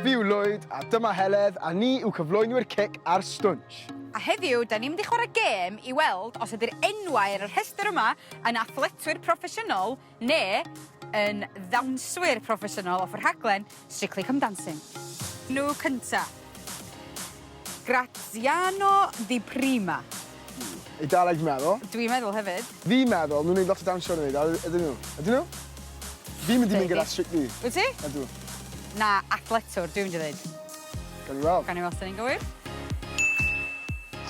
Fi yw Lwyd a dyma Heledd a ni yw cyflwynwyr Cic ar Stwnsh. A heddiw, da ni'n mynd i chwarae gêm i weld os ydy'r enwau ar y rhestr yma yn athletwyr proffesiynol neu yn ddawnswyr proffesiynol off y rhaglen Strictly Come Dancing. Nhw cynta. Graziano Di Prima. Eidaleg dwi'n meddwl. Dwi'n meddwl hefyd. Fi'n meddwl, nhw'n neud lot o dawnsio yn y Eidal, ydyn nhw? Ydyn nhw? Fi'n mynd i mynd gyda Strictly. Wyt ti? Ydw. Na, athletwr, dwi'n mynd i ddeud. Gawn ni weld. Gawn ni weld os 'dan ni'n gywir.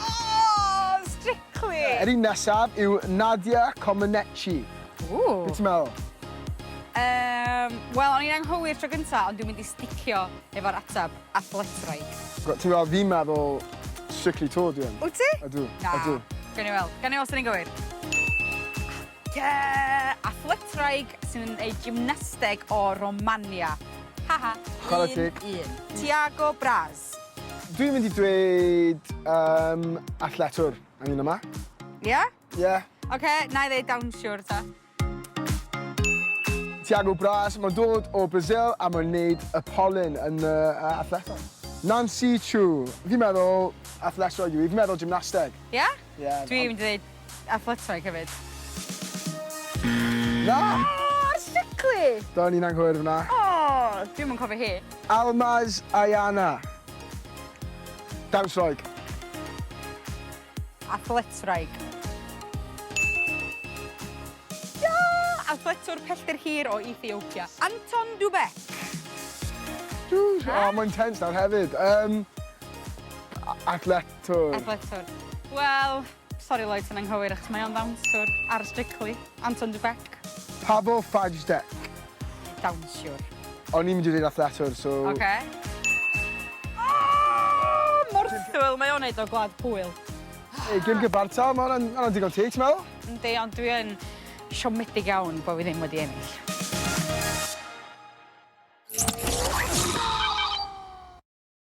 O! Strictly! Yr un nesaf yw Nadia Comaneci. Ww! Be ti'n meddwl? Yym, wel, o'n i'n anghywir tro gynta, ond dwi'n mynd i sticio efo'r ateb athletwraig. Ti'n gweld, fi'n meddwl Strictly 'to dwi yn. Wyt ti? Ydw. Na. Ydw. Gawn ni weld. Gawn ni weld os 'dan ni'n gywir. Ie! Athletwraig sy'n neud gymnasteg o Romania. Ha ha. Chwarae teg. Un, un. Tiago Braz. Dwi'n mynd i dweud um, athletwr am un yma. Ie? Yeah? Ie. Yeah. Oce, okay, na i ddeud dawnsiwr ta. Tiago Braz, mae'n dod o Brazil a mae'n neud y polyn yn y uh, athletau. Nancy Chu, fi'n meddwl athletwr yw i, fi'n meddwl gymnasteg. Ie? Yeah? Ie. Yeah, Dwi'n mynd i ddeud athletwraig hefyd. Na! O, Strictly! Do'n i'n anghywir fyna. O, dwi'm yn cofio hi. Almaz Ayana. Dawnswraig. Athletwraig. Ia! Athletwr pellter hir o Ethiopia. Anton Du Beke. O, mae'n tense nawr hefyd. Um, athletwr. Athletwr. Wel, sori Lloyd, ti'n anghywir achos mae o'n ddawnswr ar Strictly. Anton Du Beke. Pavel Fajdek. Dawnsiwr. O'n i'n mynd i ddweud athletwr, so... Oce. Oh, morthwyl mae o'n neud o Gwlad Pwyl. Ei, gêm gyfartal, mae hwnna'n ma digon teg, ti'n meddwl? Yndi, ond dwi yn siomedig iawn bod fi ddim wedi ennill.